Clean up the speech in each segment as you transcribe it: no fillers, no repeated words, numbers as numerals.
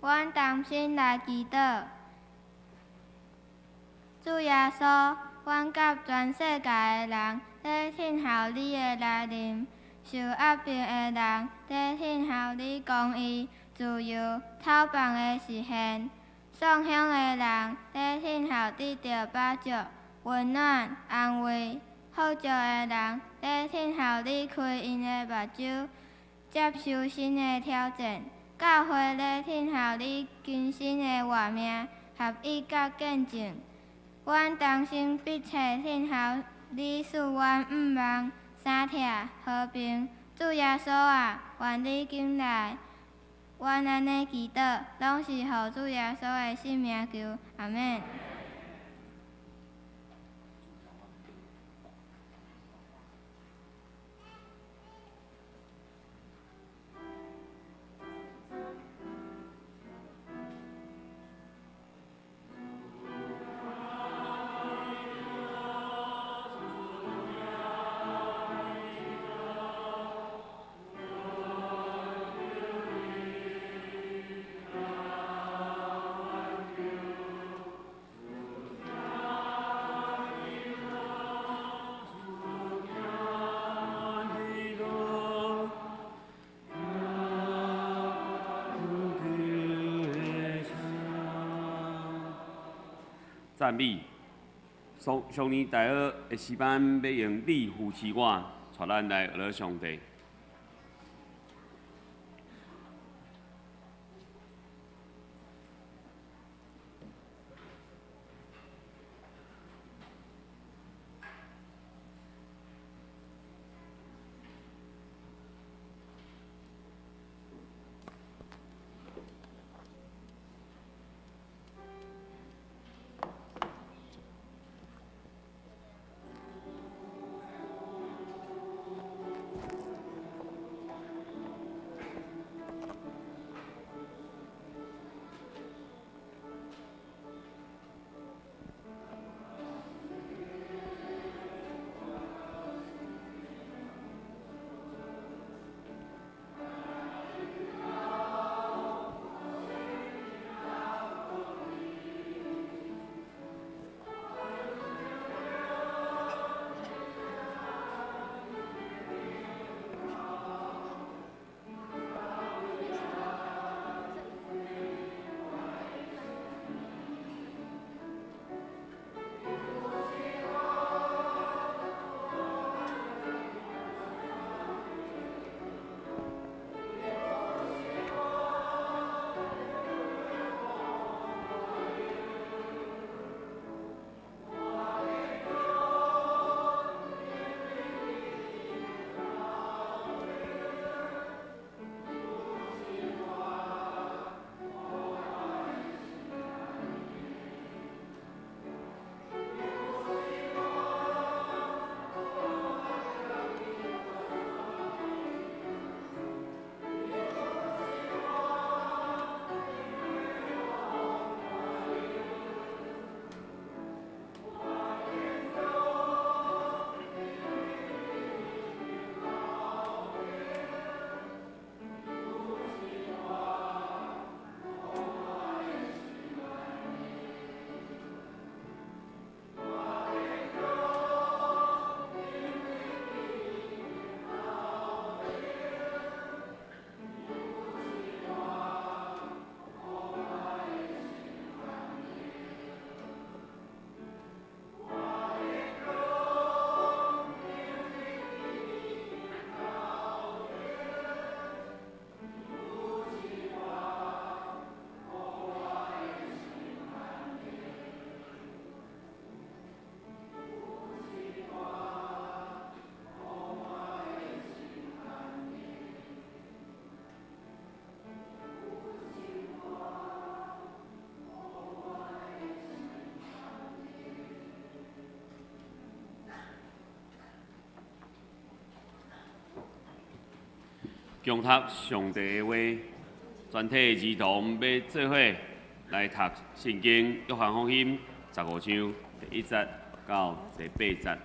阮同心來祈禱。主耶穌，阮佮全世界的人咧等候你的來臨，受壓迫的人咧等候你公義、自由、透放的實現。喪鄉的人咧等候得著飽足、溫暖、安慰。渴慕的人咧等候你開𪜶的目睭，接受新的挑戰。教會咧等候你更新的活命、合一佮見證。阮同心迫切等候你賜阮向望、相疼、和平。主耶穌啊，願你緊來。阮按呢祈禱，攏是奉主耶穌的聖名求，阿們。讚美，上上年大學的詩班欲用你扶持我，帶咱來學上帝。共讀上帝的話，全體兒童欲做伙來讀聖經約翰福音15章第1節到第8節。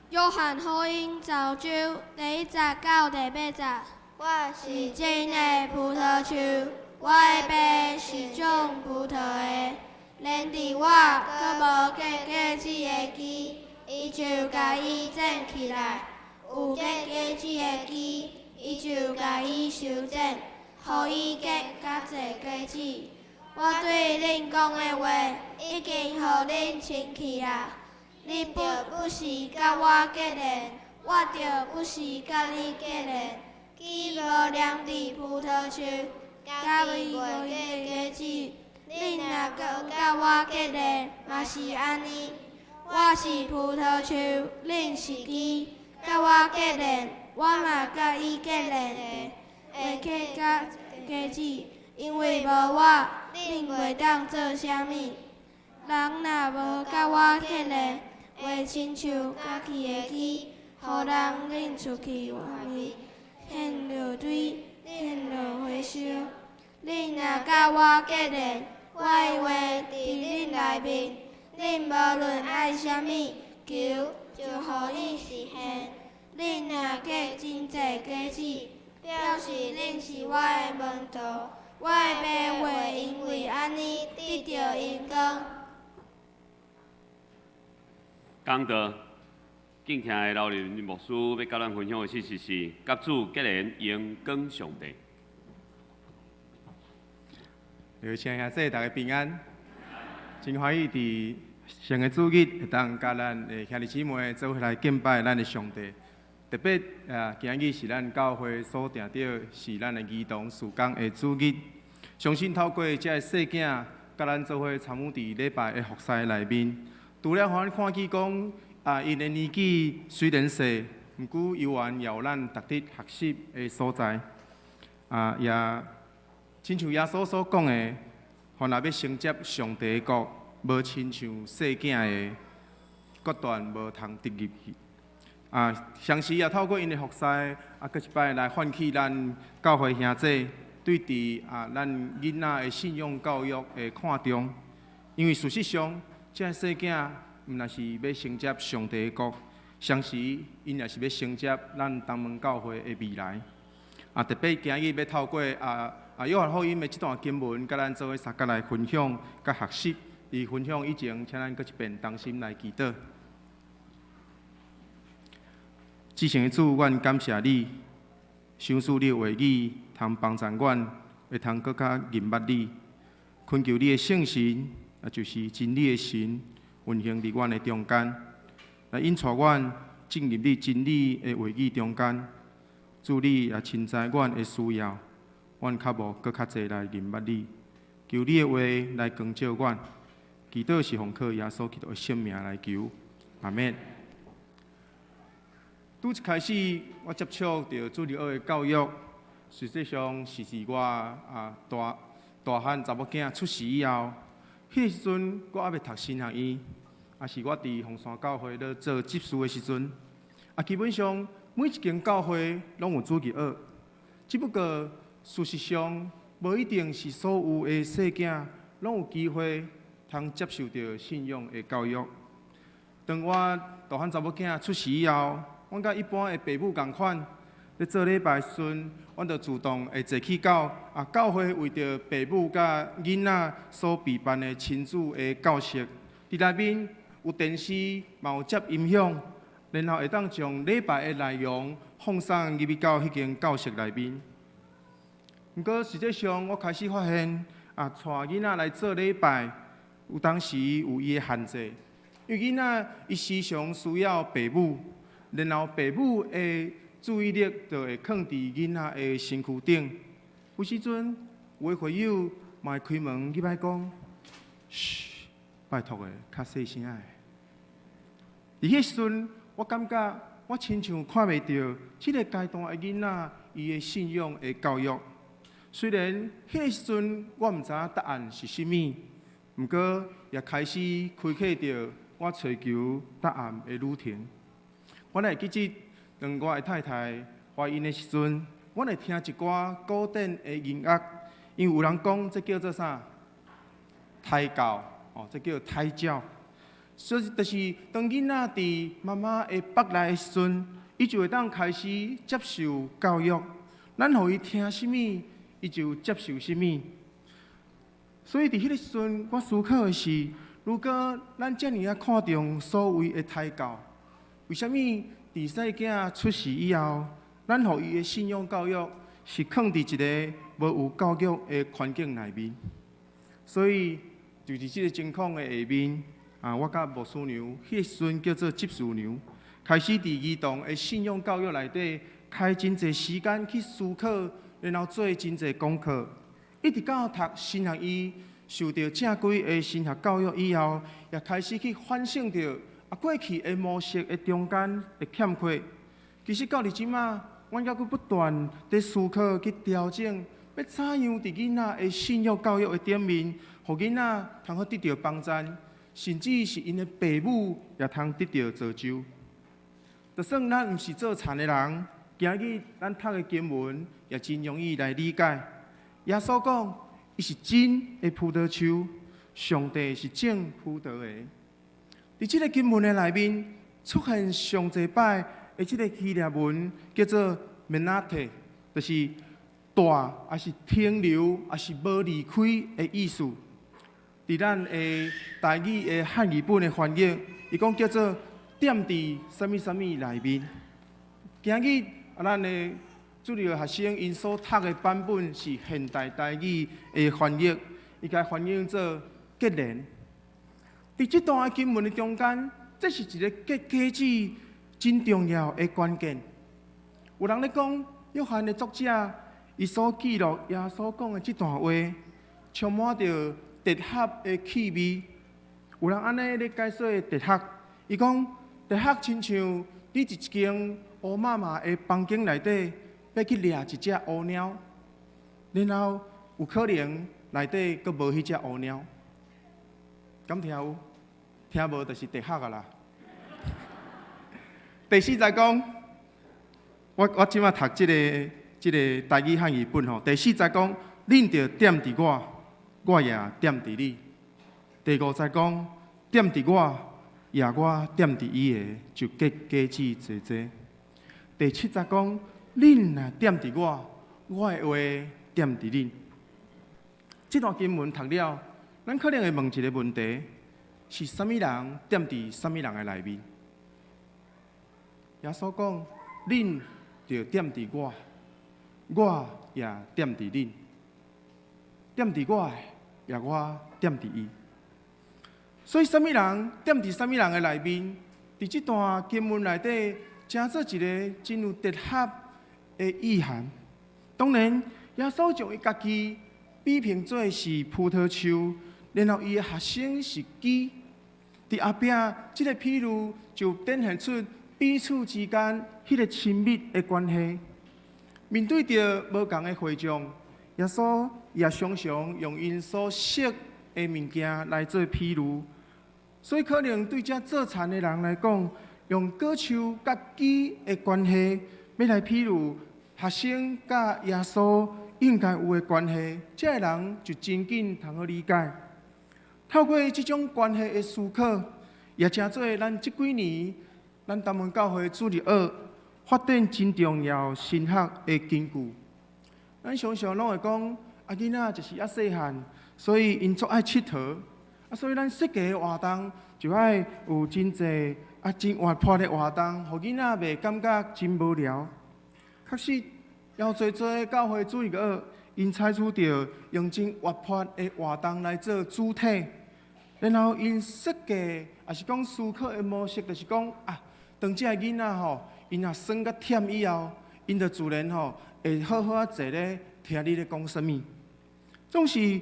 約翰福音15章第1節到第8節。我是真的葡萄樹。我的爸是種葡萄的，連佇我閣無結果子的枝，伊就共伊剪起來；有結果子的枝，伊就共伊修剪，予伊結較濟果子。我對恁講的話，已經予恁清氣啊。你不不是佮我結連，我就不是佮你結連。枝無連佇葡萄樹，佮伊袂結果子。恁若閣佮我結連，嘛是按呢。我是葡萄樹，恁是枝，佮我結連，我嘛佮伊結連，會結較果子，因為無我，恁袂當做啥物。人若無佮我結連，會親像乾去的枝，予人拎出去外面，獻落堆，獻落火燒。恁若佮我結連，我的話佇恁內面，恁無論愛啥物，求就予伊實現。恁若結真濟果子，表示恁是我的門徒。我的爸會因為按呢得著榮光。講道，敬聽的老林牧師欲佮咱分享的信息是：佮主結連，榮光上帝。各位親愛兄弟，大家平安。真歡喜佇聖的主日，會當佮咱的兄弟姊妹做伙來敬拜咱的上帝。特別啊，今日是咱教會所定著是咱的兒童事工的主日。相信透過這个細囝，佮咱做伙參與佇禮拜的服侍內面，除了予咱看見講啊，𪜶的年紀雖然細，毋過猶原有咱值得學習的所在。啊，也親像耶穌所講的，凡若欲承接上帝的國，無親像細囝的，決斷無通得入去。啊，同時也透過𪜶的服侍，啊，閣一擺來喚起咱教會兄弟對佇啊咱囡仔的信仰教育的看重。因為事實上，這个細囝毋但是欲承接上帝的國，同時𪜶也是欲承接咱東門教會的未來。啊，特別今日欲透過啊約翰福音的這段經文，佮咱做伙相共來分享、佮學習。佇分享以前，請咱閣一遍同心來祈禱。至聖的主，阮感謝你，賞賜你的話語，通幫助阮，會通閣較認捌你。懇求你的聖神，也就是真理的神，運行佇阮的中間，來引帶阮進入你真理的話語中間。主你也親知阮的需要，阮渴慕閣較濟來認捌你。求你的話來光照阮，祈禱是奉靠耶穌基督的聖名來求，阿們。拄一開始，我接觸著主日學的教育，實際上是佇我啊大大漢查某囝出世以後，彼个時陣我猶未讀神學院，也是我佇鳳山教會咧做執事的時陣，啊，基本上每一間教會攏有主日學，只不過事實上無一定是所有的細囝攏有機會通接受著信仰的教育。當我大漢查某囝出世以後，阮佮一般的爸母仝款，咧做禮拜時陣，阮就自動會坐去到啊教會為著爸母佮囡仔所備辦的親子的教室，佇內面有電視，嘛有接音響，然後會當將禮拜的內容放送入去到彼間教室內面。毋過實際上，我開始發現啊，帶囡仔來做禮拜，有當時有伊的限制，因為囡仔伊時常需要爸母。然後爸母的注意力就會囥佇囡仔的身軀頂。有時陣，有的會友嘛會開門入來講：噓，拜託的，較細聲的。佇彼時陣，我感覺我親像看袂著這个階段的囡仔伊的信仰的教育。雖然彼个時陣我毋知影答案是啥物，毋過也開始開啟著我揣求答案的旅程。我會記得，當我的太太懷孕的時陣，阮會聽一寡古典的音樂，因為有人講這叫做啥？胎教，哦，這叫胎教。所以就是當囡仔佇媽媽的腹內的時陣，伊就會當開始接受教育。咱予伊聽啥物，伊就接受啥物。所以佇彼个時陣，我思考的是，如果咱遮爾仔看重所謂的胎教，為啥物佇細囝出世以後，咱予伊的信仰教育是囥佇一个無有教育的環境內面？所以就佇這個情況的下面，啊，我佮牧師娘，彼個時陣叫做執事娘，開始佇兒童的信仰教育內底，開真濟時間去思考，然後做真濟功課，一直到讀神學院，受著正規的神學教育以後，也開始去反省著啊過去的模式的中間的欠缺。其實到佇這馬，阮猶閣不斷佇思考去調整，欲怎樣佇囡仔的信仰教育的頂面，予囡仔通好得著幫贊，甚至是𪜶的爸母也通得著造就。就算咱毋是做田的人，今日咱讀的經文也真容易來理解。耶穌講，伊是真的葡萄樹，上帝是種葡萄的。佇這個經文的內面出現上濟擺的這個希臘文叫做 menate，就是蹛，抑是停留，抑是無離開的意思。佇咱的台語的漢語本的翻譯，伊講叫做踮佇啥物啥物內面。今日啊，咱的主日學生𪜶所讀的版本是現代台語的翻譯，伊共翻譯做結連。佇這段經文的中間，這是一個結果子真重要的關鍵。有人咧講，約翰的作者，伊所記錄耶穌講的這段話，充滿著哲學的氣味。有人按呢咧解說哲學，伊講哲學親像你佇一間烏麻麻的房間內底，欲去掠一隻烏貓，然後有可能內底閣無彼隻烏貓。敢聽有？聽無就是哲學啊啦。第四節講，我這馬讀這個台語漢語本吼。第四節講，恁著踮佇我，我也踮佇你。第五節講，踮佇我，也我踮佇伊的，就結果子濟濟。第七節講，恁若踮佇我，我的話踮佇恁。這段經文讀了，咱可能會問一個問題：是啥物人踮佇啥物人的內面？耶穌講：恁著踮佇我，我也踮佇恁。踮佇我的，也我踮佇伊。所以，啥物人踮佇啥物人的內面？佇這段經文內底，成做一個真有哲學的意涵。當然，耶穌將伊家己比評做是葡萄樹，然後伊的學生是枝。佇後壁，這個譬喻就展現出彼此之間彼個親密的關係。面對著無仝的會眾，耶穌也常常用𪜶所識的物件來做譬喻。所以可能對這做田的人來講，用果樹佮枝的關係，欲來譬喻學生佮耶穌應該有的關係，這个人就真緊通好理解。透過這種關係的思考，也成做咱這幾年咱東門教會主日學發展真重要神學的根據。咱常常攏會講，啊囡仔就是猶細漢，所以𪜶足愛𨑨迌。啊，所以咱設計的活動就愛有真濟啊真活潑的活動，予囡仔袂感覺真無聊。確實，有濟濟教會主日學，𪜶採取著用真活潑的活動來做主體，然後𪜶設計，抑是講思考的模式，就是講啊，當這个囡仔吼，𪜶若耍甲忝以後，𪜶就自然吼會好好仔坐咧聽你咧講啥物。總是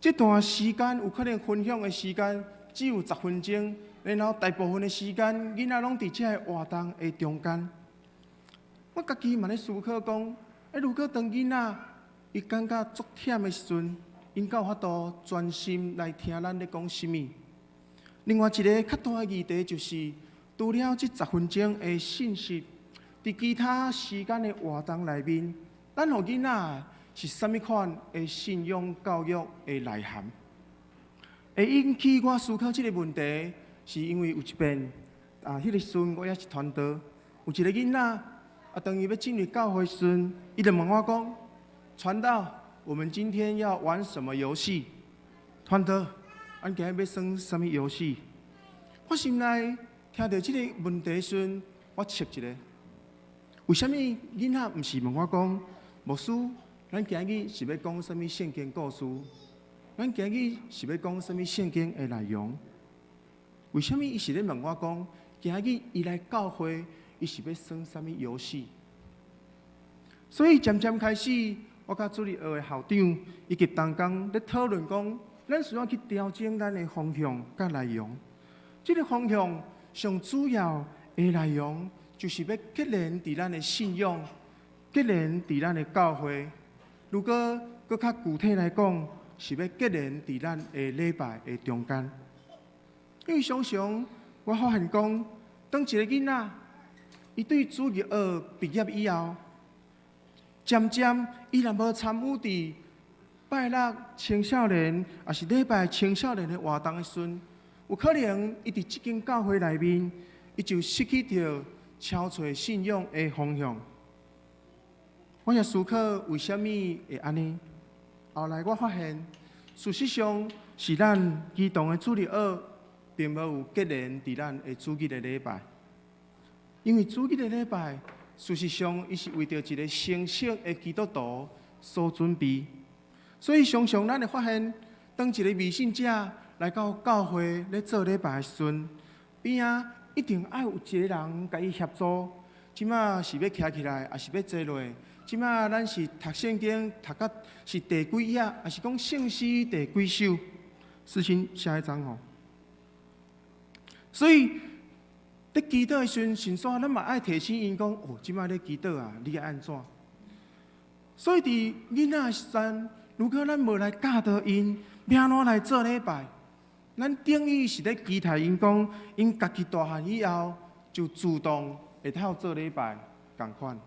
這段時間有可能分享的時間只有10分鐘，然後大部分的時間囡仔攏佇這个活動的中間。我家己嘛咧思考講，欸，如果當囡仔伊感覺足忝的時陣，𪜶敢有法度專心來聽咱咧講啥物？另外一個較大的議題就是，除了這十分鐘的信息，佇其他時間的活動內面，咱予囡仔是啥物款的信仰教育的內涵？會引起我思考這個問題，是因為有一遍啊，彼個時陣我猶是傳道，有一個囡仔啊，當伊欲進入教會時陣，伊就問我講：“傳道，我們今天要玩什麼遊戲？傳道，阮今日欲耍啥物遊戲？我心內聽著這個問題時，我笑一下。為啥物囡仔毋是問我講，牧師，咱今日是欲講啥物聖經故事？咱今日是欲講啥物聖經的內容？為啥物伊是咧問我講，今日伊來教會，伊是欲耍啥物遊戲？所以漸漸開始，我佮主日學的校長以及同工咧討論講，咱需要去調整咱的方向佮內容。這個方向上主要的內容，就是欲結連佇咱的信仰，結連佇咱的教會。如果閣較具體來講，是欲結連佇咱的禮拜的中間。因為常常我發現講，當一個囡仔，伊對主日學畢業以後，漸漸伊若無參與佇拜六青少年，抑是禮拜青少年的活動的時陣，有可能伊佇這間教會內面，伊就失去著朝揣信仰的方向。我也思考為啥物會按呢？後來我發現，事實上是咱兒童的主日學，並無有結連佇咱的主日的禮拜，因為主日的禮拜，事實上伊是為著一個成熟的基督徒所準備。所以常常咱會發現，當一個未信者來到教會咧做禮拜的時陣，邊仔一定愛有一個人共伊協助。這馬是欲徛起來，抑是欲坐落？這馬咱是讀聖經讀到是第幾頁，抑是講聖詩第幾首？事情下一章吼。所以，佇祈禱的時陣，先生咱嘛愛提醒𪜶講：哦，這馬咧祈禱啊，你愛按怎？所以佇囡仔的時陣，如果咱無來教導𪜶，欲按怎來做禮拜？咱等於是咧期待𪜶講，𪜶家己大漢以後就自動會曉做禮拜仝款。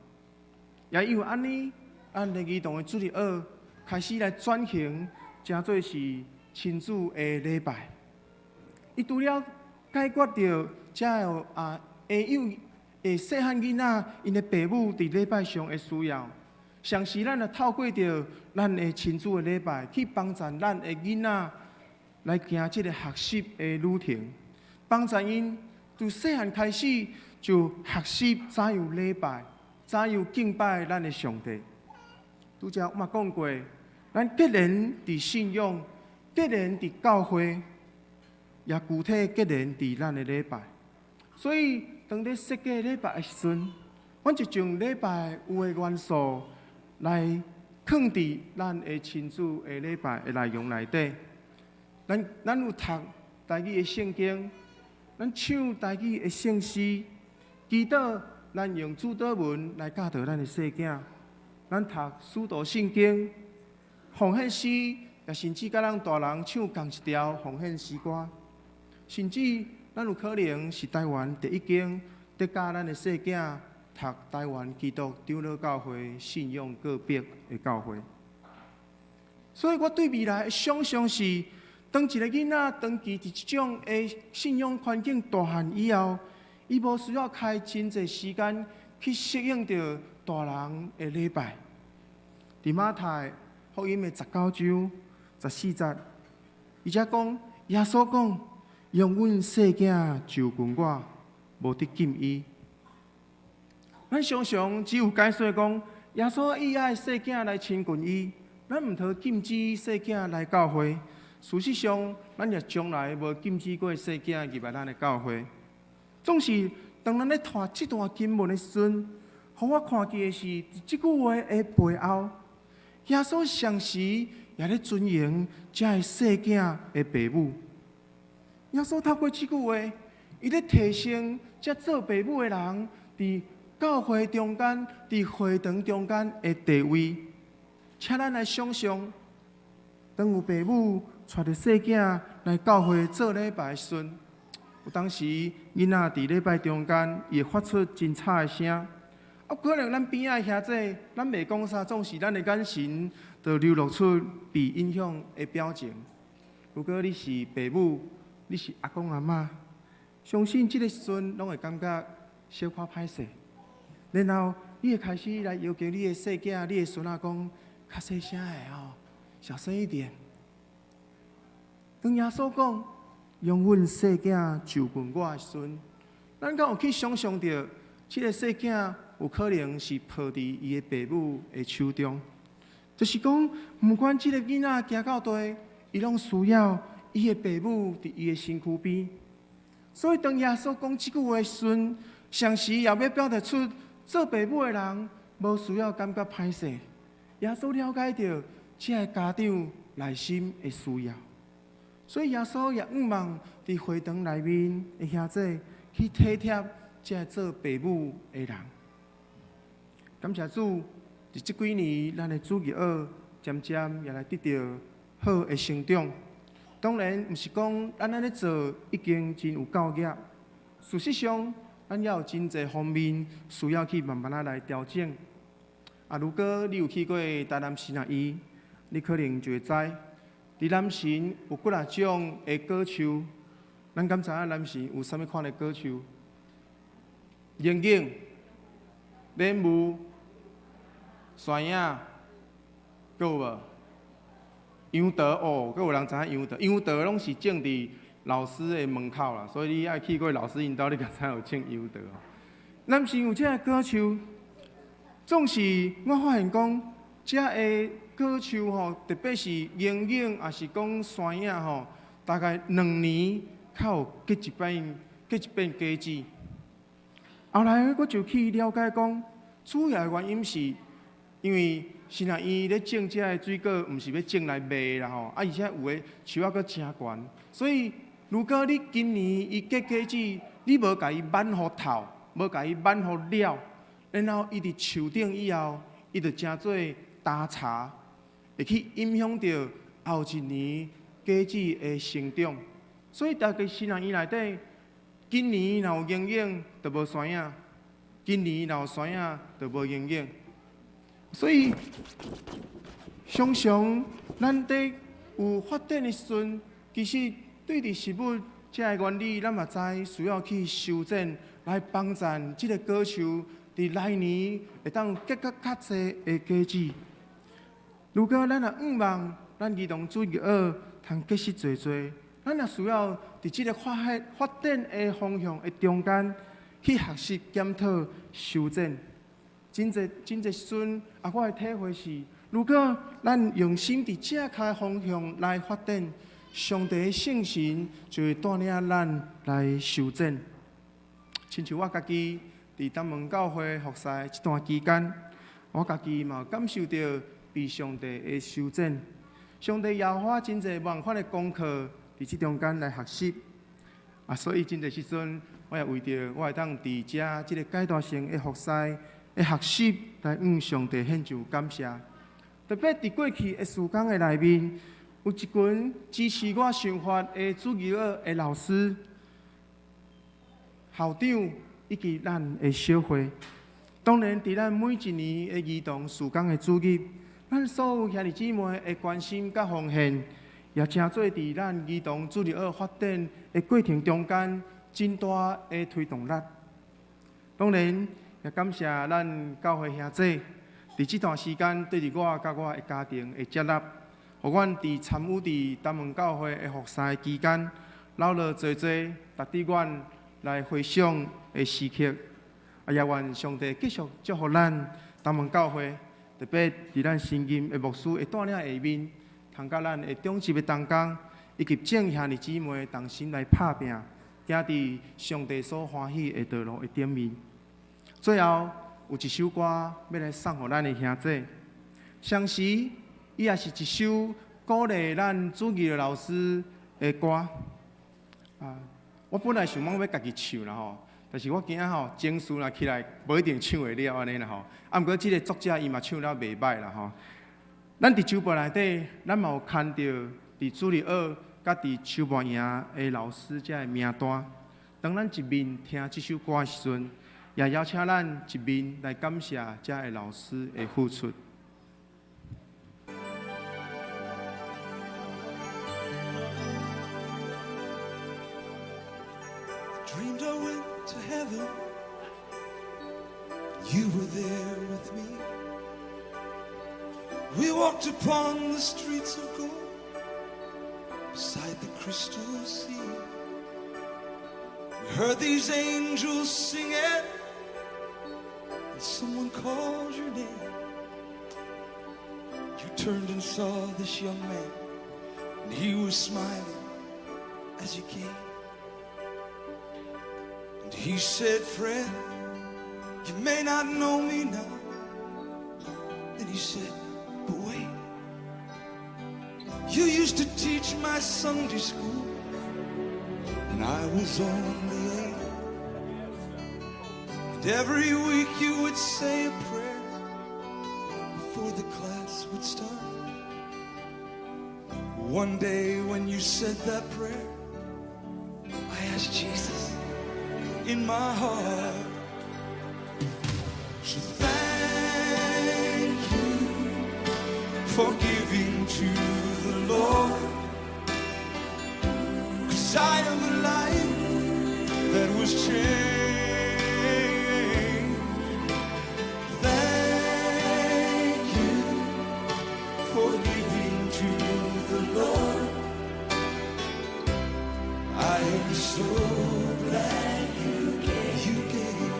也因為按呢，咱的兒童的主日學開始來轉型，成做是親子的禮拜。伊除了解決著遮個啊，會有會細漢囡仔𪜶的爸母佇禮拜上的需要，同時咱也透過著咱的親子的禮拜，去幫助咱的囡仔來行這個學習的旅程，幫助𪜶從細漢開始就學習怎樣禮拜，怎樣敬拜咱的上帝。拄才我嘛講過，咱結連佇信仰，結連佇教會，也具體結連佇咱的禮拜。所以，當咧設計禮拜的時陣，阮就將禮拜有的元素來囥佇咱的親子的禮拜的內容內底。咱有讀台語的聖經，咱唱台語的聖詩，祈禱，咱用主禱文來教導咱的細囝。咱讀使徒信經、奉獻詩，也甚至佮咱大人唱仝一條奉獻詩歌。甚至咱有可能是台灣第一間佇教咱的細囝讀台灣基督長老教會信仰告白的教會。所以我對未來的想象是，當一個囡仔長期佇這種的信仰環境大漢以後，伊無需要開真濟時間去適應著大人的禮拜。佇馬太福音的19章14節，伊遮講耶穌講：容阮細囝就近我，無得禁伊。咱常常只有解說講，耶穌伊愛細囝來親近伊，咱毋通禁止細囝來教會。事實上，咱也從來無禁止過細囝入來咱的教會。總是當咱咧讀這段經文的時陣，予我看見的是，這句話的背後，耶穌同時也咧尊榮這个細囝的爸母。耶穌透過這句話，伊咧提升這做爸母的人，佇教會中間、佇會堂中間的地位。請咱來想像，當有爸母帶著細囝來教會做禮拜的時陣，有當時囡仔佇禮拜中間，伊會發出真吵的聲。啊，可能咱邊仔的兄弟，咱袂講啥，總是咱的眼神就流露出被影響的表情。如果你是爸母，你是阿公阿嬤，相信這個時陣攏會感覺小可歹勢。然後你會開始來要求你的細囝、你的孫仔講，較細聲的吼，小聲一點。當耶穌講容阮細囝就近我的時陣，咱敢有去想象著，這个細囝有可能是抱佇伊的爸母的手中，就是講，毋管這个囡仔行到佗，伊攏需要伊的爸母佇伊的身軀邊。所以當耶穌講這句話的時陣，同時也欲表達出做爸母的人無需要感覺歹勢。耶穌了解著這个家長內心的需要，所以耶穌也向望佇會堂內面的兄弟去體貼這个做爸母的人。感謝主，佇這幾年，咱的主日學漸漸也來得著好的成長。當然，毋是講咱按呢做已經真有夠額。事實上，咱猶有真濟方面需要去慢慢仔來調整。啊，如果你有去過台南神學院，你可能就會知，佇南神有幾若種的果樹。咱敢知影南神有啥物款的果樹？龍井、蓮霧、山野，閣有無？楊桃哦，閣有人知影楊桃？楊桃攏是種佇老師的門口啦，所以你愛去過老師𪜶兜，你才知有種楊桃。南神有這个果樹，總是我發現講，這个果樹吼，特別是龍井，抑是講山野吼，大概2年較有結一擺，結一遍果子。後來我就去了解講，主要的原因是因為神學院咧種這个水果，毋是欲種來賣啦吼，啊，而且有的樹仔閣誠懸，所以如果你今年伊結果子，你無共伊挽予透，無共伊挽予了，然後伊佇樹頂以後，伊就成做焦柴，會去影響著後一年果子的成長。所以大家神學院內底，今年若有龍井，就無山野；今年若有山野，就無龍井。所以，常常咱佇有發展的時陣，其實對佇食物這个原理，咱嘛知需要去修剪，來幫助這个果樹佇來年會當結閣較濟的果子。如果咱若向望咱兒童主日學通結實濟濟，咱也需要佇這个發展的方向的中間去學習檢討修剪。真濟真濟時陣，啊，我的體會是，如果咱用心佇正確的方向來發展，上帝的聖神就會帶領咱來修剪。親像我家己佇東門教會服侍這段期間，我家己嘛有感受著被上帝的修剪。上帝也予我真濟無仝款的功課佇這中間來學習。啊，所以真濟時陣，我也為著我會當佇遮這个階段性的服侍的學習來向上帝獻上感謝。特別佇過去的時間的內面，有一群支持我想法的主日學的老師、校長以及咱的小會。當然，佇咱每一年的兒童事工的主日，咱所有兄弟姊妹的關心佮奉獻，也成做佇咱兒童主日學發展的過程中間真大的推動力。當然，也感謝咱教會兄弟，佇這段時間對佇我佮我的家庭的接納，予阮佇參與佇東門教會的服侍期間，留落濟濟值得阮來回想的時刻。啊，也願上帝繼續祝福咱東門教會，特別佇咱新任的牧師的帶領下面，通佮咱的長執的同工，以及眾兄弟姊妹同心來拍拚，行佇上帝所歡喜的道路的頂面。最後有一首歌欲來送予咱的兄弟，相時伊也是一首鼓勵咱主日學老師的歌。啊，我本來想講欲家己唱啦吼，但是我驚吼情緒若起來，無一定唱會了按呢啦吼。啊，毋過這个作者伊嘛唱了袂䆀啦吼。咱佇周報內底，咱嘛有看著佇主日學佮佇秋播營的老師這个名單。當咱一面聽這首歌的時陣，也邀請咱一面來感謝這个老師的付出。 Dreamed I went to heaven. You were there with me. We walked upon the streets of gold beside the crystal sea. We heard these angels singing, and someone called your name. You turned and saw this young man, and he was smiling as you came. And he said, "Friend, you may not know me now." Then he said, "But wait. You used to teach my Sunday school, and I was only 8. And every week you would say a prayer before the class would start. One day when you said that prayer, I asked Jesus in my heart. So thank you for giving to the Lord. 'Cause I am a life that was changed. Thank you for giving to the Lord. I am so glad you gave. You gave.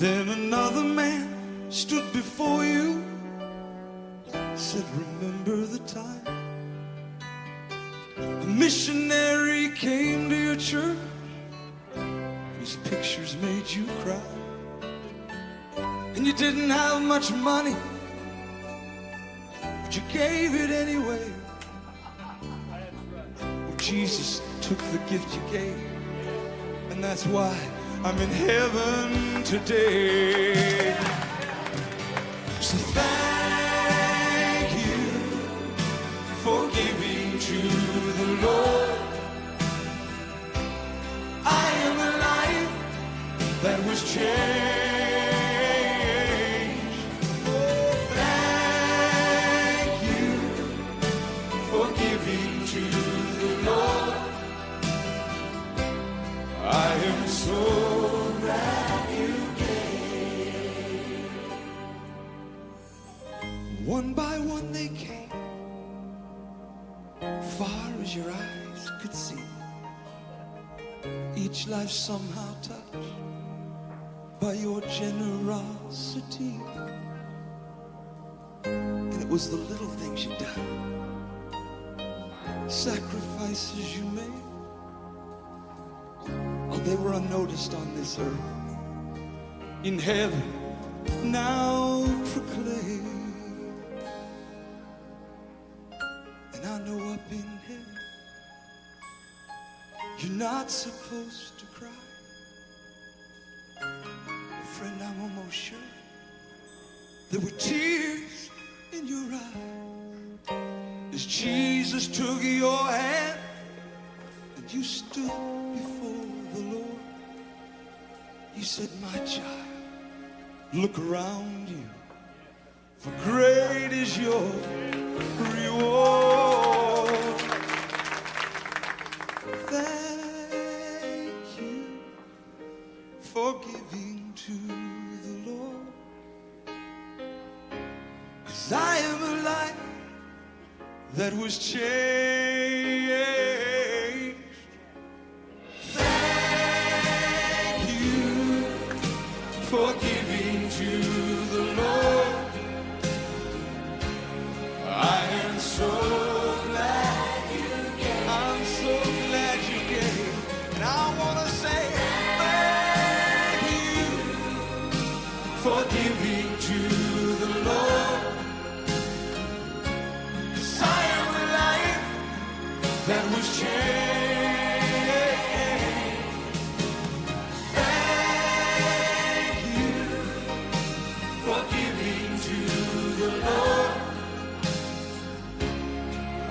Then another man stood before you, said, "Remember the time a missionary came to your church? His pictures made you cry. And you didn't have much money, but you gave it anyway. Well, Jesus took the gift you gave, and that's why I'm in heaven today. So thank you for giving to the Lord. I am a life that was changed. Oh, thank you for giving to the Lord. I am so glad you gave." One by one they came, far as your eyes could see. Each life somehow touched by your generosity. And it was the little things you done, sacrifices you made. Oh, they were unnoticed on this earth. In heaven, now proclaim. And I know up in heaven, you're not supposed to cry. But friend, I'm almost sure there were tears in your eyes as Jesus took your hand and you stood before the Lord. He said, "My child, look around you, for great is your reward." Thank you for giving to the Lord. 'Cause I am a life that was changed. Thank you for giving to the Lord. I am so glad you gave. I'm so glad you gave. And I want to say thank you for giving to the Lord. 'Cause I am a life that was changed. Thank you for giving to the Lord.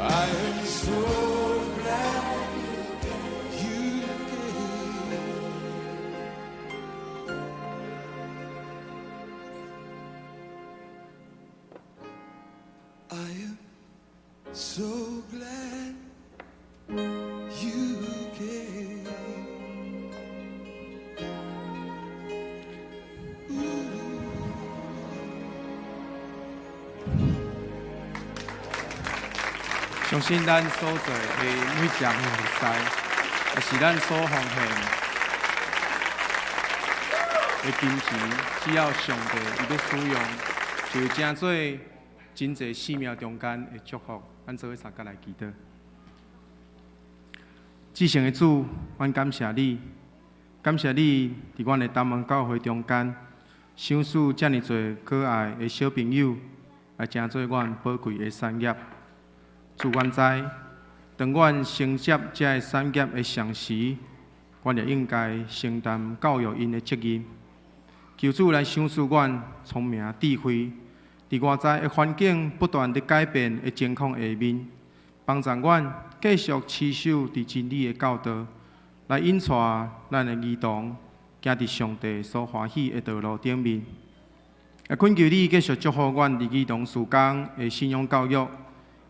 I am so glad you gave. I am so glad you 相信咱所做的每一項的服侍，也是咱所奉獻的金錢，只要上帝伊欲使用，就會成做真濟生命中間的祝福。咱做伙相佮來祈禱。至聖的主，阮感謝你，感謝你佇阮的東門教會中間，賞賜遮爾濟可愛的小朋友，來成做阮寶貴的產業。主，阮知，當阮承接這个產業的同時，阮也應該承擔教育𪜶的責任。求主來賞賜阮聰明智慧，佇外在的環境不斷佇改變的情況下面，幫助阮繼續持守佇真理的教導，來引帶咱的兒童行佇上帝所歡喜的道路頂面。也懇求你繼續祝福阮佇兒童事工的信仰教育，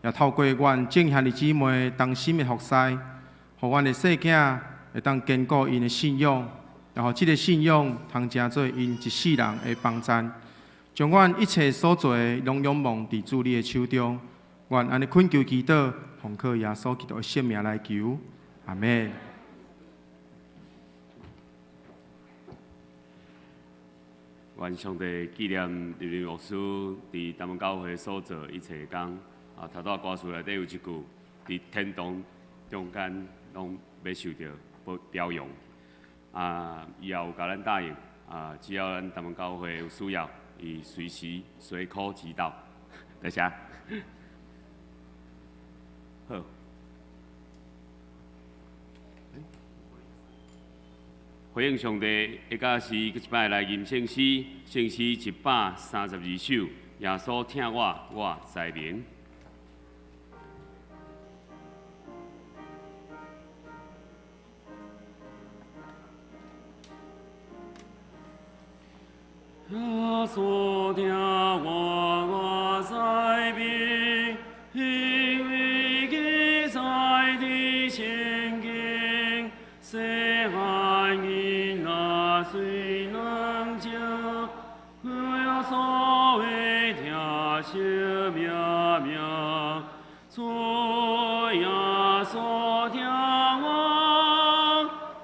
也透過阮眾兄弟姊妹同心的服侍，予阮的細囝會當堅固𪜶的信仰，然後這个信仰通成做𪜶一世人的幫贊，將阮一切所做的攏仰望佇主你的手中。阮按呢懇求祈禱，奉靠耶穌基督的聖名來求，阿們。願上帝紀念林林牧師佇東門教會所做一切工。啊，頭拄仔歌詞內底有一句，佇天堂中間攏欲受著表揚。啊，伊也有共咱答應，啊，只要咱東門教會有需要，伊隨時隨 call 即到。多謝。好。回應上帝，的歌詩閣一擺來吟聖詩，聖詩132首，耶穌疼我，我知明。耶穌疼我，我知明，因為記載佇聖經，細漢囡仔雖軟弱，耶穌會疼惜命命，主耶穌疼我，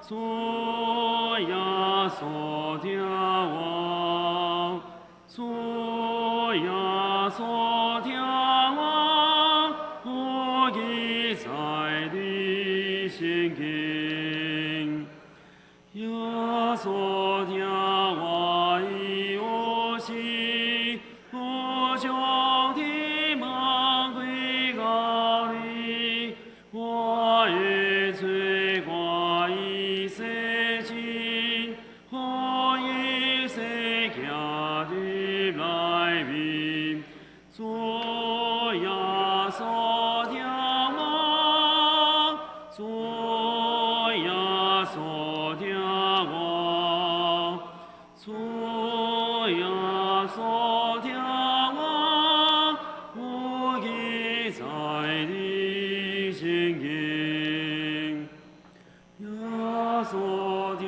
主耶穌疼我，主耶穌疼我，有記載佇聖經。耶穌疼我，伊有時有將天門開予你，我的罪我已洗淨，予伊洗行入內面。主耶穌疼我，主耶穌疼我，主耶穌疼我，有記載佇聖經。耶穌疼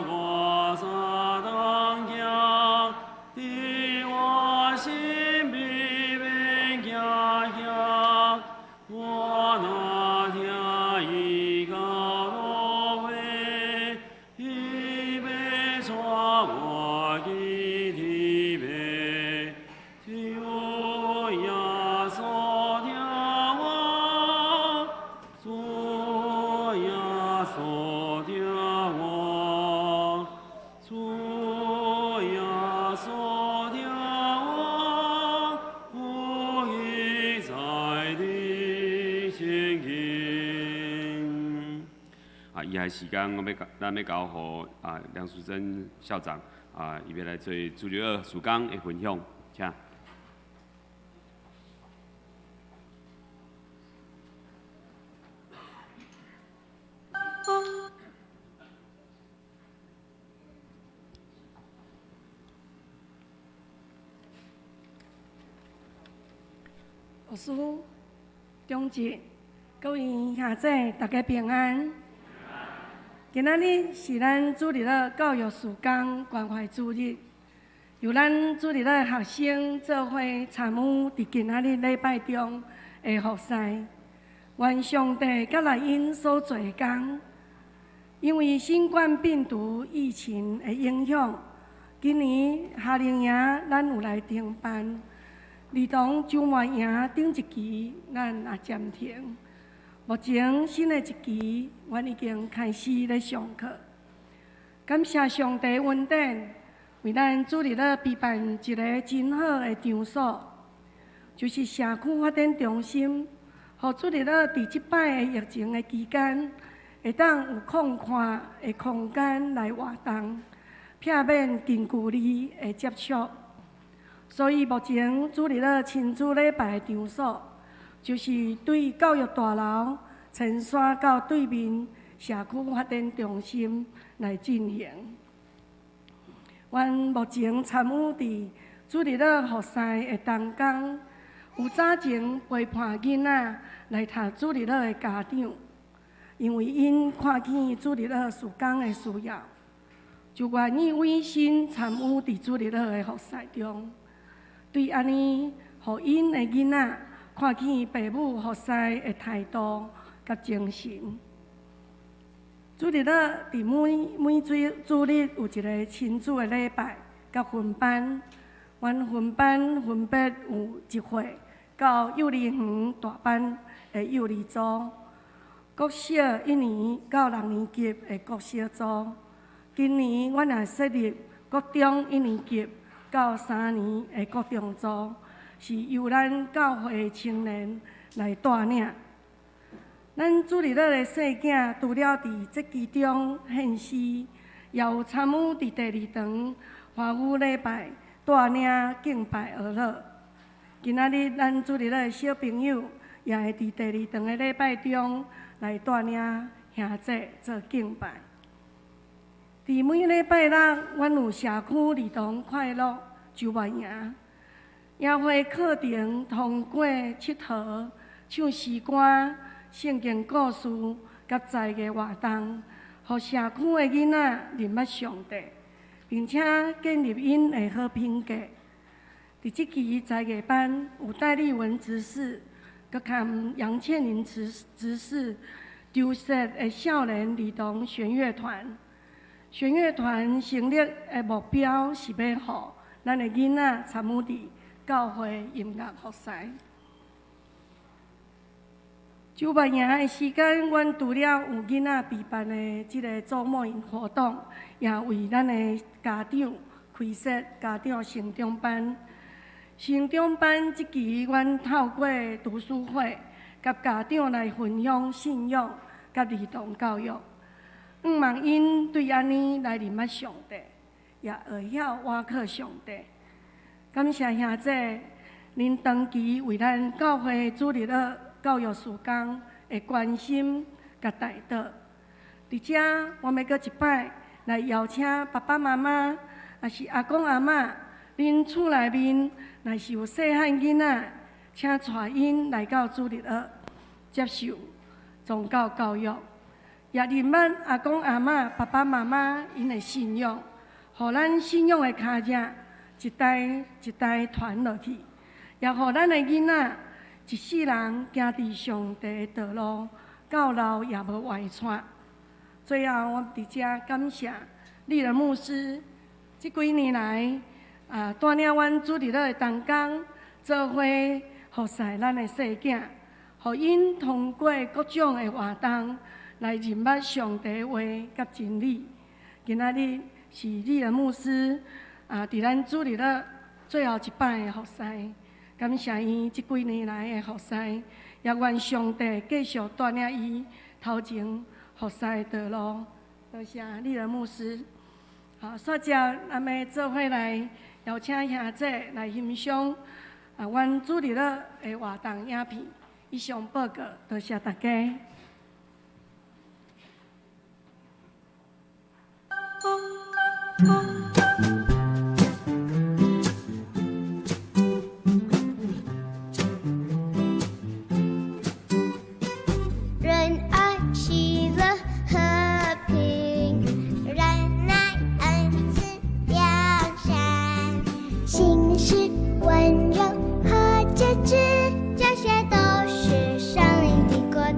我，三當行，佇我身邊免驚嚇，我若聽伊教導話，伊欲帶我去天父。主耶穌疼我，主耶穌疼我，主耶穌疼我，有記載佇聖經。啊，以下時間我欲咱欲交予啊梁淑珍校長啊，伊欲來做主日學事工的分享，請。牧師、長執、各位兄姊，大家平安。今仔日是咱主日學教育事工關懷主日，由咱主日學學生做伙參與佇今仔日禮拜中的服侍。願上帝佮來𪜶所做的工。因為新冠病毒疫情的影響，今年夏令營咱有來停辦，兒童周末營頂一期咱也暫停。目前新的一期，阮已經開始咧上課。感謝上帝恩典，為咱主日學備辦一个真好的場所，就是社區發展中心，予主日學佇這擺的疫情的期間，會當有空曠的空間來活動，避免近距離的接觸。所以目前主日學親子禮拜的場所，就是對教育大樓前山到對面社區發展中心來進行。阮目前參與佇主日學服侍的同工，有早前陪伴囡仔來讀主日學的家長，因為𪜶看見主日學事工的需要，就願意委身參與佇主日學的服侍中。對按呢，予𪜶的囡仔看見爸母服侍的態度佮精神。主日學佇每每主主日有一个親子的禮拜佮分班，阮分班分別有一歲到幼兒園大班的幼兒組，國小一年到六年級的國小組。今年阮也設立國中一年級到三年的國中組，是由咱教會的青年來帶領。咱主日學的細囝除了佇節期中獻詩，也有參與佇第二堂華語禮拜帶領敬拜學樂。今仔日咱主日學的小朋友也會佇第二堂的禮拜中來帶領兄弟做敬拜。佇每禮拜六，阮有社區兒童快樂周末營，營會課程通過𨑨迌、唱詩歌、聖經故事佮才藝活動，予社區的囡仔認捌上帝，並且建立𪜶的好品格。佇這期才藝班有戴立文執事，閣含楊倩玲執執事籌設的少年兒童弦樂團。弦樂團成立的目標是欲予咱的囡仔參與佇教會音樂服侍。周末營的時間，阮除了有囡仔備辦的這个周末營活動，也為咱的家長開設家長成長班。成長班這期，阮透過讀書會，佮家長來分享信仰佮兒童教育，向望𪜶對按呢來認捌上帝，也會曉倚靠上帝。感謝兄姊，恁長期為咱教會主日學教育事工的關心佮代禱。佇遮，我欲閣一擺來邀請爸爸媽媽，抑是阿公阿嬤，恁厝內面若是有細漢囡仔，請帶𪜶來到主日學接受宗教教育，也認捌阿公阿嬤、爸爸媽媽𪜶的信仰，予咱信仰的跤跡一代一代傳落去，也予咱的囡仔一世人行佇上帝的道路，到老也無歪躉。最後，我佇遮感謝麗人牧師，這幾年來啊，帶領阮主日學的同工做伙服侍咱的細囝，予𪜶通過各種的活動來認捌上帝話佮真理。今仔日是麗人牧師啊，佇咱主日學最後一擺的服侍，感謝伊這幾年來的服侍，也願上帝繼續帶領伊頭前服侍的道路。多謝麗人牧師。好，煞接咱欲做伙來邀請兄姊來欣賞啊，阮主日學的活動影片。以上報告，多謝大家。仁愛喜樂和平，忍耐恩慈良善，行事溫柔和節制，這些都是聖靈的果子。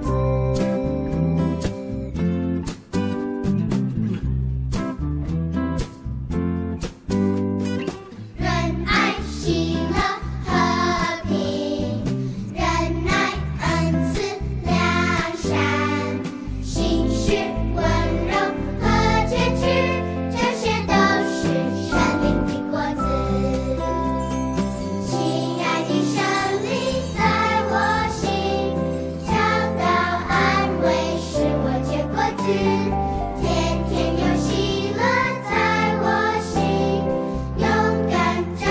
子，天天有喜樂在我心，勇敢站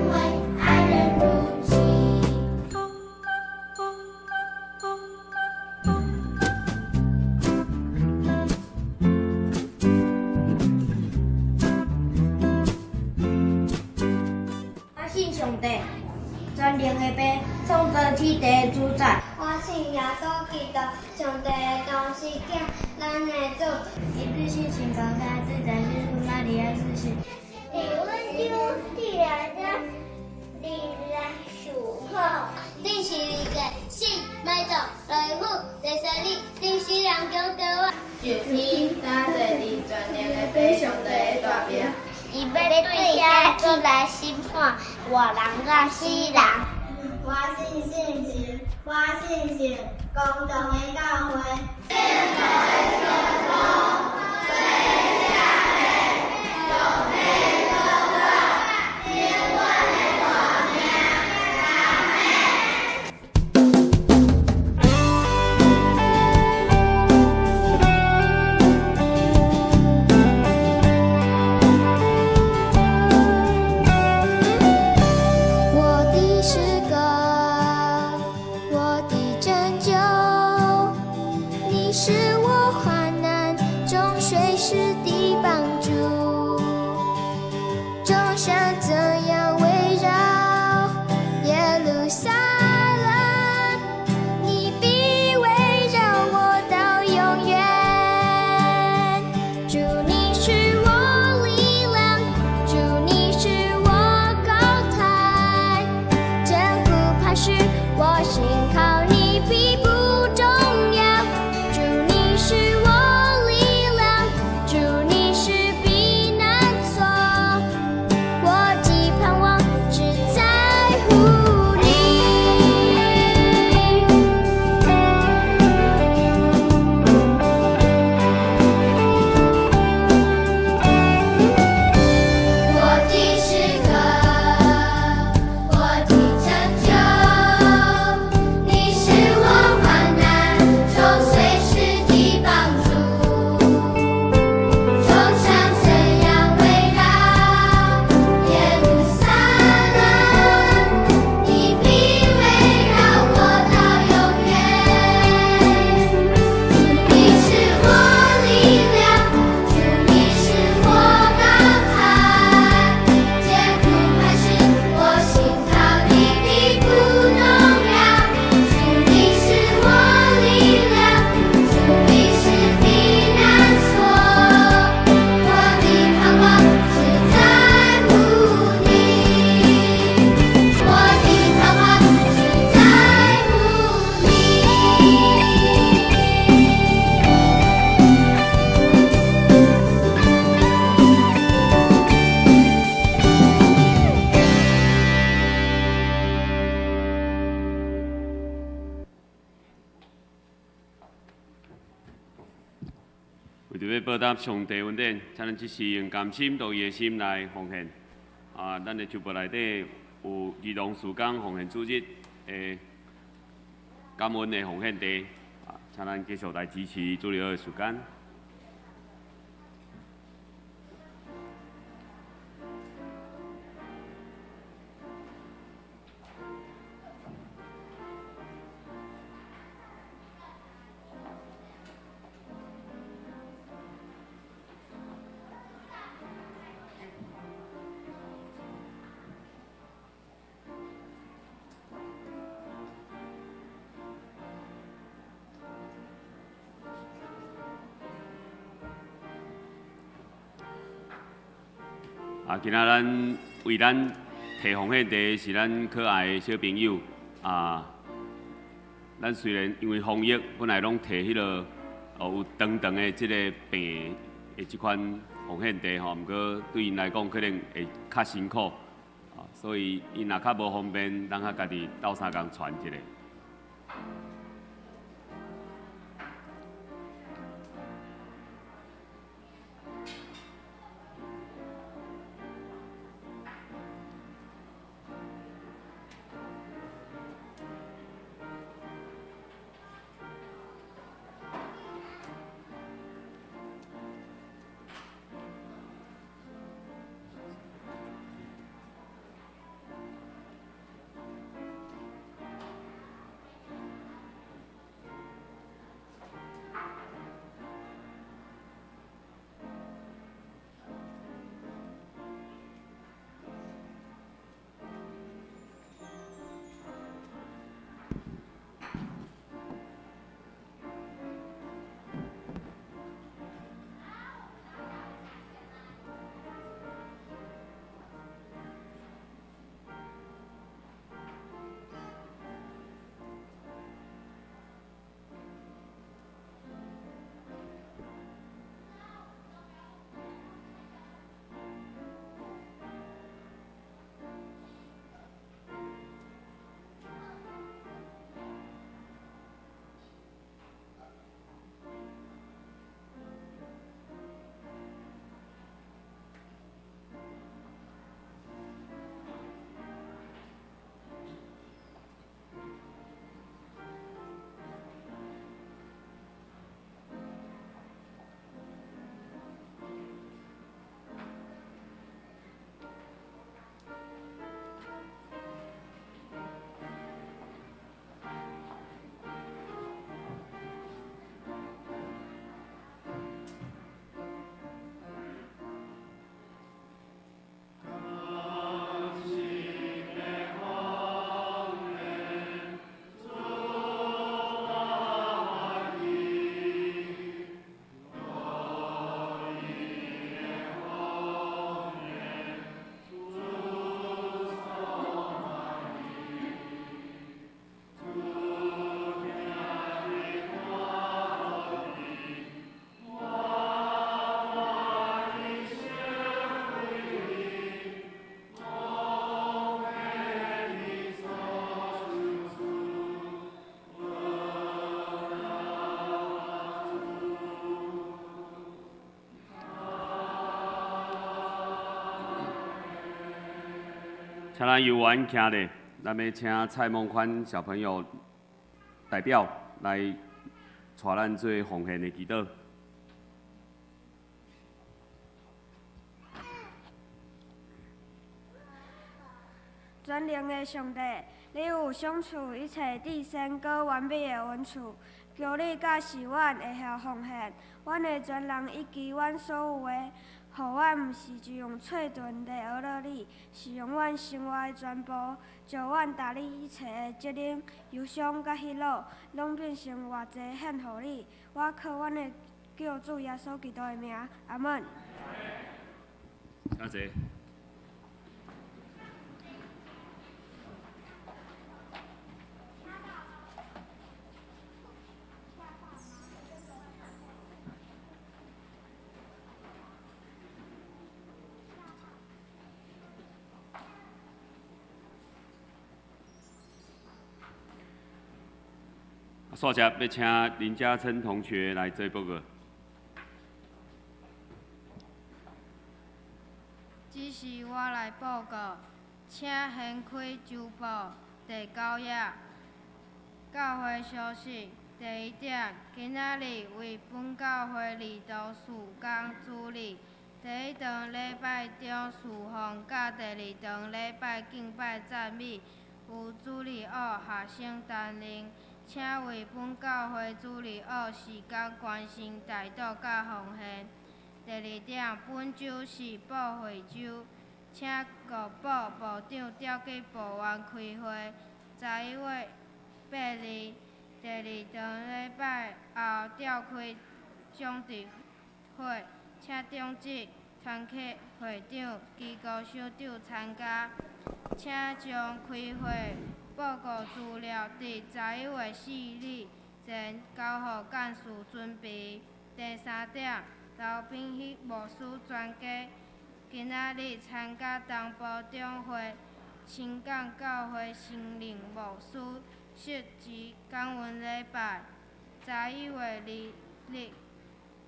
穩，愛人如己。我信上帝，全能的父，創造天地的主宰。我信耶穌基督，上帝的獨生子，咱的主。伊對聖神公開，對在聖母瑪利亞出世。伫阮舅第二章二六受苦。釘十字架，死，埋葬，落地府，第三日，從死人中復活。就天擔坐佇全能的父上帝的大爿。伊欲對遐起來審判活人佮死人。我信聖神，我信聖公同的教會。我的詩歌，我的拯救，你是我患難中隨時的幫助。眾山怎樣圍繞耶路撒冷，你必圍繞我到永遠。主，你是我力量，主，你是我高台，堅固磐石，我心靠你必不動搖。主，你是我力量，主，你是避難所，我的盼望只在乎你。我的詩歌，我的拯救，你是我患難中隨時的幫助。眾山怎樣圍繞耶路撒冷，你必圍繞我到永遠。主，你是我力量，主，你是我高台，堅固磐石，我心靠你必不動搖。主，你是我力量，主，你是避難所，我的盼望只在乎你，我的盼望只在乎你。為著欲報答上帝恩典，請咱這時用甘心樂意的心來奉獻。啊，咱的桌布內底有兒童事工奉獻主日的感恩的奉獻袋，啊，請咱繼續來支持主日學的事工。啊，今仔咱為咱提奉獻袋的是咱可愛的小朋友啊。咱雖然因為防疫，本來攏提彼个有長長的這个柄的這款奉獻袋吼，毋過對𪜶來講可能會較辛苦，啊，所以𪜶若較無方便，咱較家己鬥相共傳一下。請咱游完徛咧，咱欲請蔡夢寬小朋友代表來帶咱做奉獻的祈禱。全能的上帝，你有賞賜一切至聖閣完美的恩賜，求你教示阮會曉奉獻，阮的全人以及阮所有的，予阮毋是只用喙唇來學樂你，是用阮生活的全部，將阮擔你一切的責任、憂傷佮喜樂，攏變成活祭獻予你。我靠阮的救主耶穌基督的名，阿門。請坐。煞接欲請林嘉琛同學來做報告。這是我來報告，請掀開週報第九頁。教會消息第一點，今仔日為本教會兒童事工主日，第一堂禮拜中事奉，佮第二堂禮拜敬拜讚美，由主日學學生擔任。請為本教會主日學時間關心代禱佮奉獻。第二點，本週是布會週，請各部部長調去部員開會。11月8日，第二堂禮拜後召開長執會，請長執、團契會長、機構首長參加，請將開會報告資料佇11月4日前交予幹事準備。第三點，劉秉希牧師專家今仔日參加東部長會新港教會新靈牧師述職感恩禮拜。11月2日，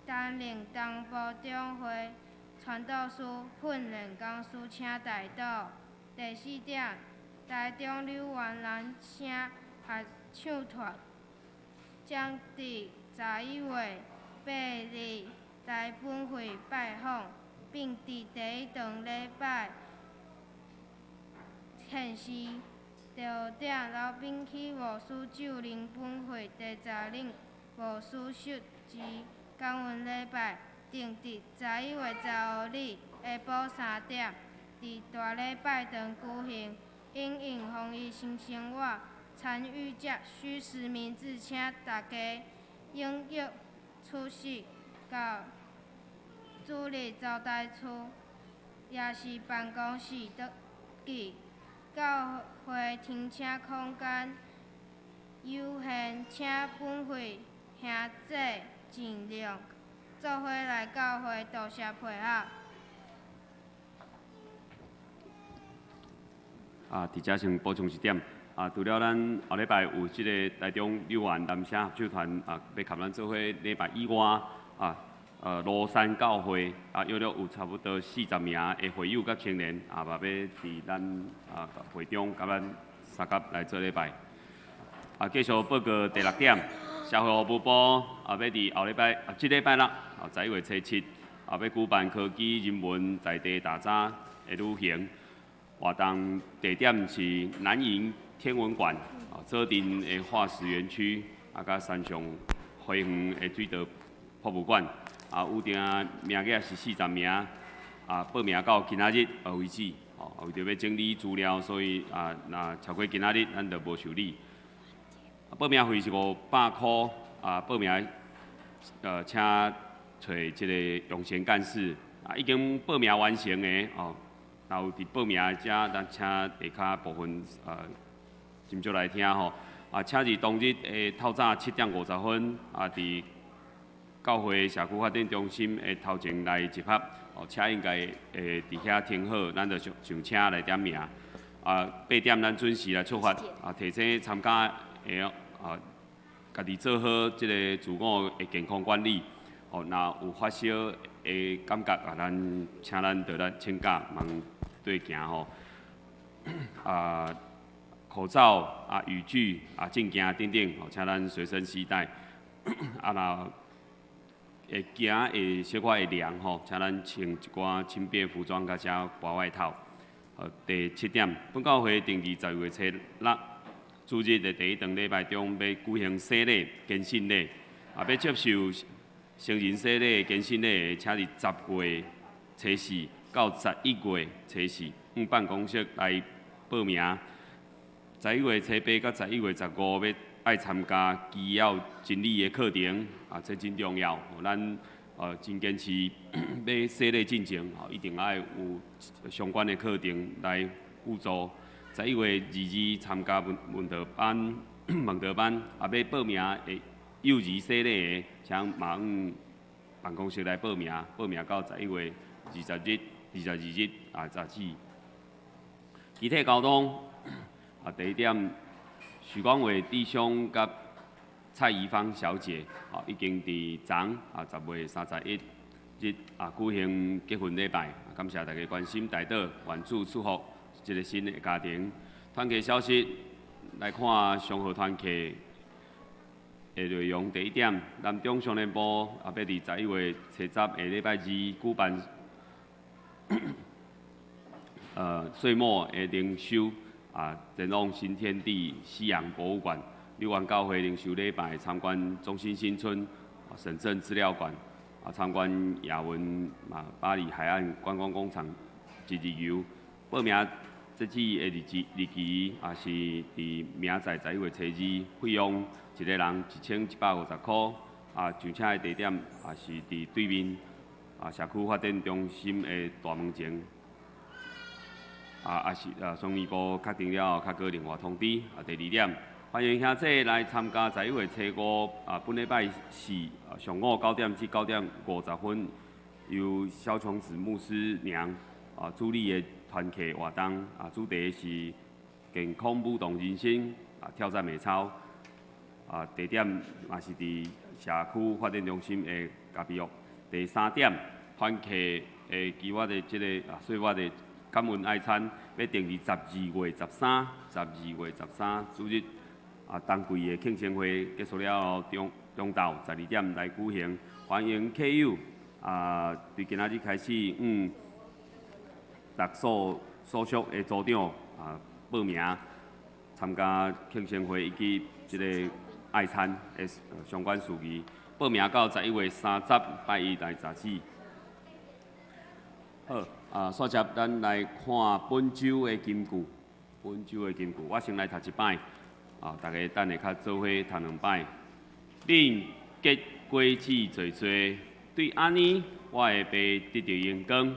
擔任東部長會傳道師訓練講師，請代禱。第四點，台中柳園男聲合唱團將佇11月8日來本會拜訪，並佇第一堂禮拜獻詩。第五點，劉秉希牧師就任本會第十任牧師述職感恩禮拜，定佇11月15日下晡3點，佇大禮拜堂舉行。因應防疫新生活，參與者須實名制，請大家踴躍出席到主日招待處，抑是辦公室登記。教會停車空間有限，請本會兄弟盡量做伙來教會，多謝配合。啊，佇遮先補充一點，啊，除了咱後禮拜有這个台中柳園男聲合唱團啊，欲佮咱做伙禮拜以外，啊，蘆山教會啊，約略有差不多40名的會友佮青年啊，嘛欲佇咱啊會中佮咱相佮來做禮拜。啊，繼續報告第六點，社會服務部啊，欲佇後禮拜啊，這禮拜六啊，11月初7啊，欲舉辦科技人文在地大閘的旅行。活動地點是南營天文館，啊，左鎮的化石園區，啊，佮山上花園的水稻博物館，啊，預訂名額是40名，啊，報名到今仔日為止，吼，為著欲整理資料，所以啊，若超過今仔日，咱就無受理。報名費是500箍，啊，報名請揣這个永賢幹事，啊，已經報名完成的哦。若有佇報名的遮，咱請下跤部分斟酌來聽吼。啊，請佇當日的透早7點50分，啊，佇教會社區發展中心的頭前來集合。哦，車應該會佇遐停好，咱就上上車來點名。啊，8點咱準時來出發。啊，提醒參加的啊，家己做好這个自我的健康管理。哦，若有發燒的感覺啊，咱請咱就來請假，茫對行吼。口罩啊、雨具啊、鏡鏡等等，吼，請咱隨身攜帶。啊，若會驚會小可會涼吼，請咱穿一寡輕便服裝，佮遮薄外套。好，第七點，本教會定佇12月初6主日的第一堂禮拜中，欲舉行洗禮、堅信禮，啊，欲接受成人洗禮、堅信禮的，請佇10月初4到11月初4，向辦公室來報名。11月初8到11月15欲愛參加基要真理的課程，啊，這真重要。咱真堅持欲洗禮進前，吼，一定愛有相關的課程來輔助。11月22參加問道班、問道班，啊，欲報名的幼兒洗禮的，請嘛向辦公室來報名，報名到11月20日、22日啊，截止。其他交通啊，第一點，許光偉弟兄佮蔡怡芳小姐，啊，已經佇昨啊10月31日啊舉行結婚禮拜，感謝大家關心代禱，願主祝福這個新的家庭。團契消息來看，松和團契的內容。第一點，南中少年部啊，欲佇11月初10下禮拜二舉辦歲末的靈修啊，前往新天地西洋博物館、柳灣教會靈修禮拜，參觀中心新村、省政資料館，啊，參觀雅文啊八里海岸觀光工廠一日遊。報名截止的日期也是佇明仔載11月初2，費用一个人1150箍。啊，上車的地點也是佇對面啊社區發展中心的大門前。啊，也是啊，商業部確定了後，較閣另外通知。啊，第二點，歡迎兄弟來參加11月初5啊，本禮拜四上午9點至9點50分，由蕭瓊子牧師娘啊主理的團契活動啊，主題是健康舞動人生啊，挑戰美操啊，地點嘛是佇社區發展中心的咖啡屋。第三點，團契的期末的這个啊，歲末的感恩愛餐，欲定佇12月13，十二月十三主日啊，冬季的慶生會結束了後，中晝12點來舉行，歡迎客友啊，對今仔日開始，逐所所屬的組長啊報名參加慶生會以及這个愛餐的相關事宜，報名到11月30拜一來截止。好，啊，煞接咱來看本週的金句，本週的金句，我先來讀一擺，啊，大家等下較做伙讀兩擺。恁結果子濟濟，對按呢，我的爸得著榮光，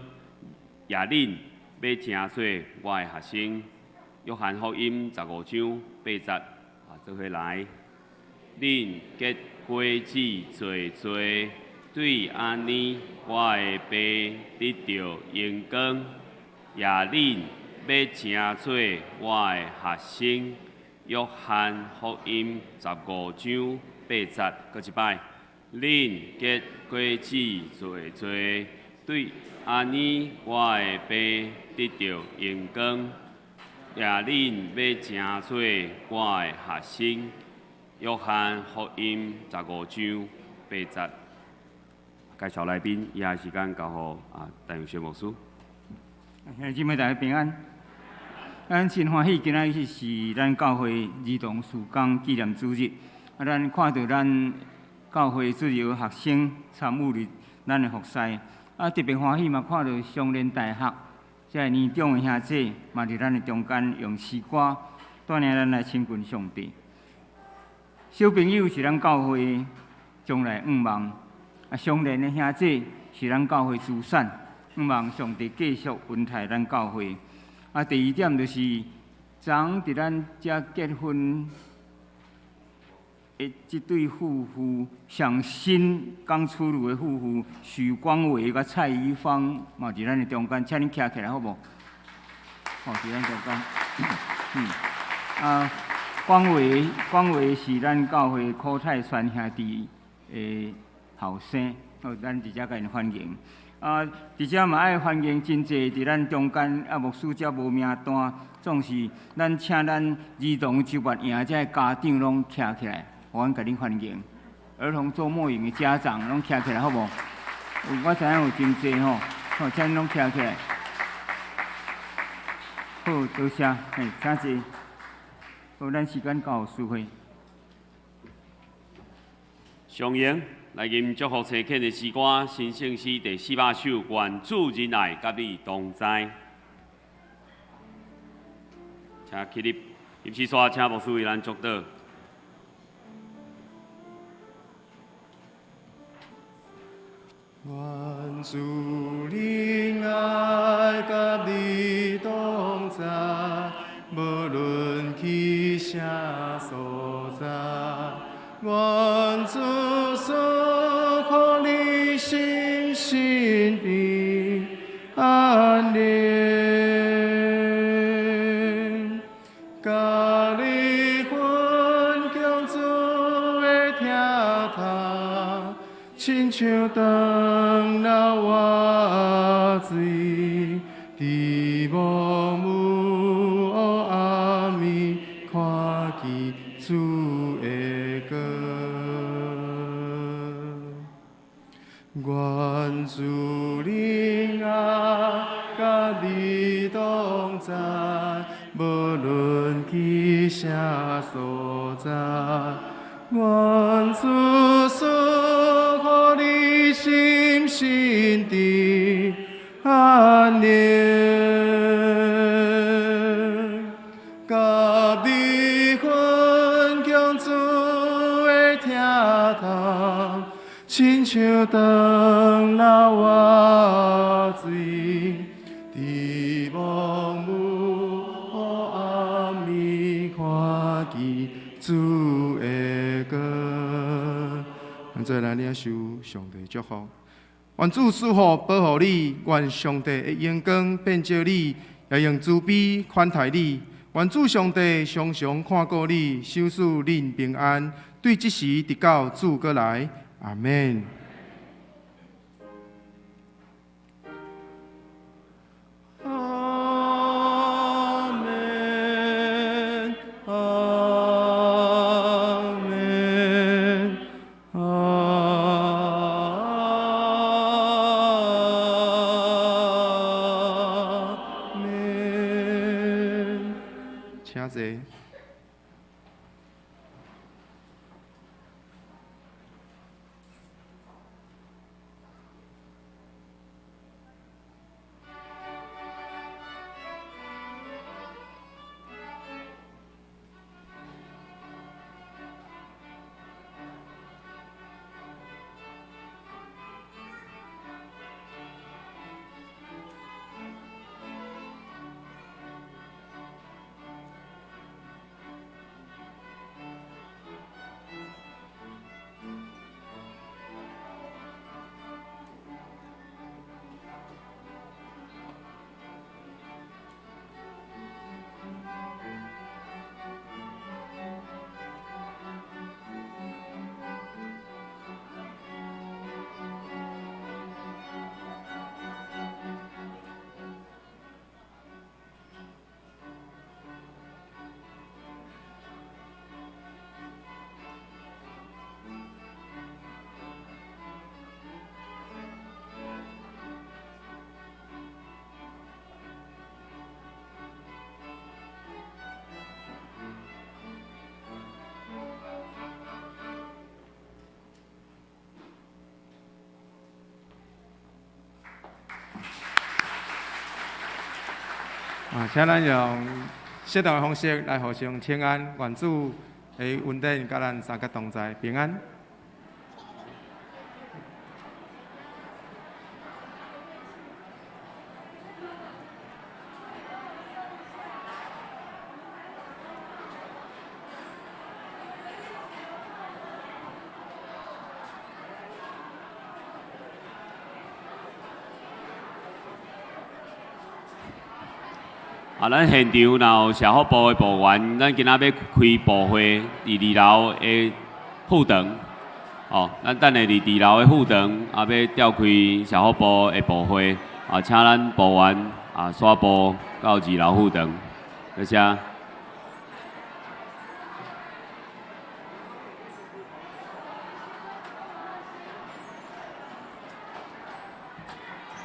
也恁欲成做我的學生。約翰福音15章8節，啊，做伙來。恁結果子濟濟，對按呢，我的爸得著榮光，也恁欲成做我的學生。約翰福音15章8節，閣一擺。恁結果子濟濟，對按呢，我的爸得著榮光，也恁欲成做我的學生。約翰福音15章8節。介紹來賓，以下時間交予啊陳玉學牧師。兄弟姊妹大家平安。咱真歡喜，今仔日是咱教會兒童事工紀念主日。啊，咱看著咱教會主日學學生參與佇咱的服侍。啊，特別歡喜嘛，看著雙連大學這个年長的兄姊嘛佇咱的中間用詩歌帶領咱來親近上帝。小朋友是咱教會將來向望，啊，雙連的兄姊是咱教會資產，向望上帝繼續恩待咱教會。啊，第二點就是，昨佇咱遮結婚的這對夫婦，上新剛出爐的夫婦許光偉佮蔡怡芳，嘛佇咱的中間，請恁徛起來好無？好，佇咱中間。啊，光偉，光偉是咱教會柯泰川兄弟的後生，好，咱佇遮共𪜶歡迎。啊，伫遮嘛愛歡迎真濟佇咱中間啊，牧師遮無名單，總是咱請咱兒童周末營這家長攏徛起來，予阮共恁歡迎。兒童週末營的家長攏徛起來好無？我知影有真濟吼，好，請恁攏徛起來。好，多謝，嘿，請坐。好，咱時間到，司會。上迎來吟祝福差遣的詩歌，新聖詩第400首，願主仁愛佮你同在。請起立，入詩煞，請牧師為咱祝禱。願主仁愛佮你同在，無論去啥所在。願主賜予你心神平安寧，佮你分享主的疼痛，親像當老活水，佇無霧暗暝看見主的光。願主仁愛佮你同在，無論去啥所在。願主賜予你心神平安寧，佮你分享主的疼痛，親像當老活水，佇無霧暗暝看見主的光。咱做來領受上帝祝福，願主賜福保護你，願上帝的榮光遍照你，也用慈悲款待你。願主上帝常常看顧你，賞賜恁平安。對這時直到主閣來，阿們。阿們，阿們，阿們。請坐。啊，請咱用適當的方式來互相請安，願主的恩典佮咱三個同在，平安。啊，咱現場若有社福部的部員，咱今仔欲開部會，佇二樓的副堂。哦，咱等下佇二樓的副堂啊，欲召開社福部的部會，啊，請咱部員啊，徙步到二樓副堂，多謝。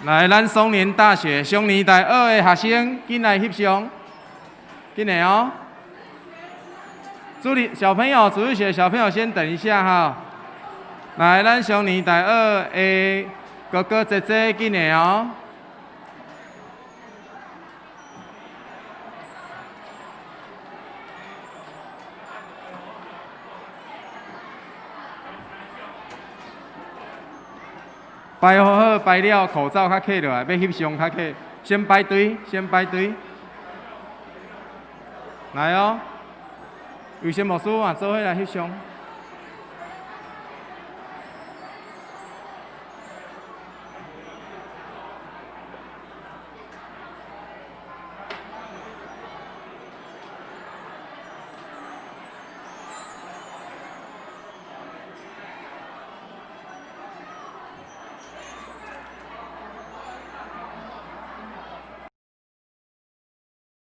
來，咱松年大學松年大學的學生，緊來翕相，緊來哦。助理小朋友，主日學小朋友先等一下哈。來，咱松年大學的哥哥姐姐，緊來哦。擺好好，擺了口罩較扣落來，欲翕相較扣，先排隊，先排隊。來哦，衛生牧師嘛，做伙來翕相。